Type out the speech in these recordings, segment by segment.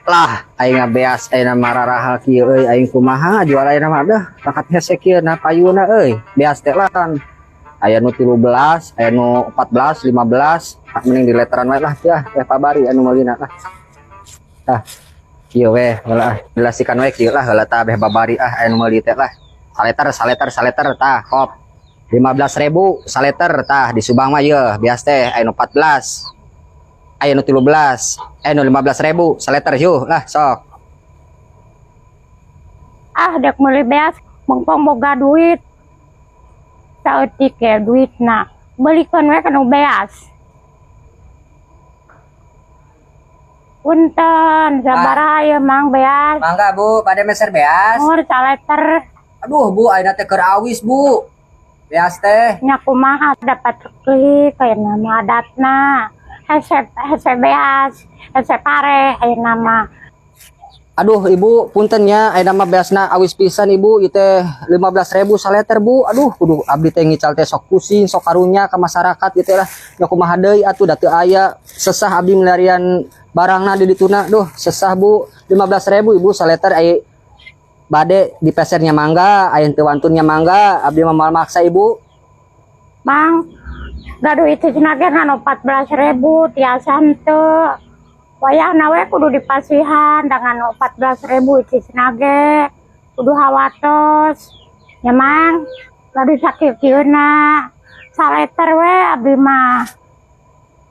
Lah, aing ngabeas ayeuna mararahal kieu euy, aing kumaha jual ayeuna mah dah takat hese kieu na payuna euy. Beas teh lah kan. Aya nu 13, aya nu 14, 15, ah, mending di leteran wae lah ya, teh pabari anu meulina lah. Tah, kieu we heula, jelasikan we kieu lah heula tah, beh babari ah aya nu meuli teh lah. Saleter, saleter, saleter tah, kop. 15.000 saleter tah di Subang mah yeuh, beas teh aya nu 14. Aya nu 13, aya nu 15.000 saleter yuh lah sok. Ah, dek meuli beas mengkong boga duit. Saeutik ya duitna. Belikeun we kanu beas. Punten, sabaraha ieu, Mang, beas? Mangga, Bu, pada meser beas. Mur saleter. Aduh, Bu, ayeuna teh keur awis, Bu. Beas teh. Nya kumaha dapat klik aya nama adatna. Hese hese beas, hese pare ayeuna mah. Aduh, Ibu, punten nya, ayeuna mah beasna awis pisan, Ibu, ieu teh 15.000 saleter, Bu. Aduh, kudu abdi teh ngical teh sok pusing, sok karunya ka masyarakat gitu lah. Nya kumaha deui atuh, da teu aya, sesah abdi milarian barangna di dituna. Duh, sesah, Bu. 15.000, Ibu, saleter. Aya bade dipesernya mangga, aya teu wantunnya mangga, abdi mah moal maksa, Ibu. Mang, gaduh itu cenah ge ngan 14.000 tiasa henteu? Wayahna we kudu dipasihan dengan 14.000 itu cenah ge. Kudu hawatos. Ya, Mang, gaduh sakieu-kieuna. Saleter we abdi mah.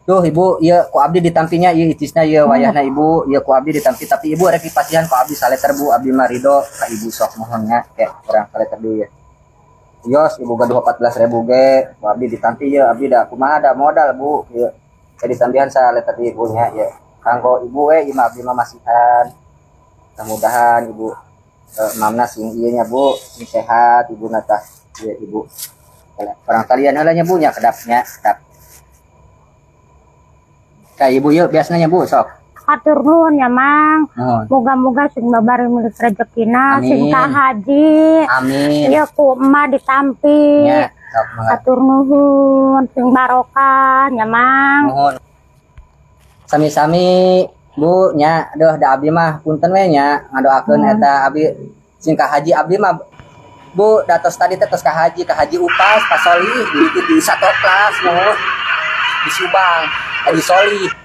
Duh, Ibu, ieu ku abdi ditampinya ieu icisna ieu wayahna, Ibu, ieu ku abdi ditampi, tapi Ibu rek dipasihan ku abdi saleter, Bu, abdi mah ridho ka Ibu, sok mohonnya kayak urang saleter deui ya. Yos, Ibu gaduh 14.000 ge, ku abdi ditampi ieu, abdi da kumaha da modal, Bu, ieu. Jadi tambihan saleter deui, Ibu, nya ieu. Kanggo Ibu we ieu mah, abdi mah masihan. Mudah-mudahan Ibu mamna sing ieu nya, Bu, sing sehat Ibu na tah. Ieu, Ibu. Urang talian heula nya, Bu, nya, kedapnya, kedap. Ka Ibu yuk biasanya, Bu, sok. Hatur nuhun ya, Mang. Nuhun. Moga-moga sing babari milik rezekina, sing Amin. ka haji. Amin. Ieu ku emak ditampi. Ya, sok mangga. Hatur nuhun, sing barokah ya, Mang. Nuhun. Sami-sami, Bu, nya. Aduh, da abdi mah punten we nya ngadoakeun eta abdi sing ka haji. Abdi mah, Bu, datos tadi teh tos ka haji upas Pak Soli di satu kelas, nuhun, di Subang, Haji Soli.